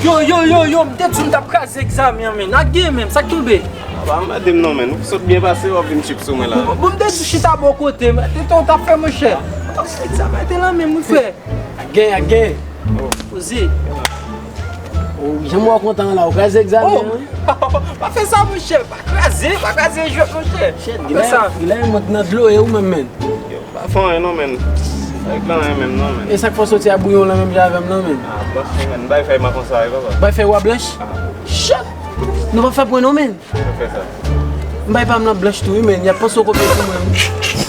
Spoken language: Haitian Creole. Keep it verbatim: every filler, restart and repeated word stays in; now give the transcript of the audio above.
Yo, yo, yo, yo, m te di w m t ap kraze egzamen an, men. Ak gen menm, sa k tonbe? Pa anmède m non, men. Ou sot byen pase, w ap vin chip sou mwen la. Bon, bon, m te di w chita bò kote, men. Te ton t ap fè, monchè. Egzamen te lan men m, wi, frè. Ak gen, ak gen. Poze. Oh, jan m wè w kontan la, ou kraze egzamen an, wi. Pa fè sa, monchè. Pa kraze, pa kraze jwèt, monchè. Shit, pa fè sa. Gilè, mwen nan dlo, e ou menm, men. Pa fè anyen non, men. Sa rèk lan anyen menm non, men. E sa k fè w soti a bouyon lan menm jan avè m lan, men? Ah, blanch, men. Bay fèy ma konsa, wi, papa. Bay fèy w a blanch? Ah. Shit! Nou pa fè pwen non, men. Sa fè sa? M bay pa m lan blanch tou, wi, men. Y ap panse w konpye sou mwen, wi.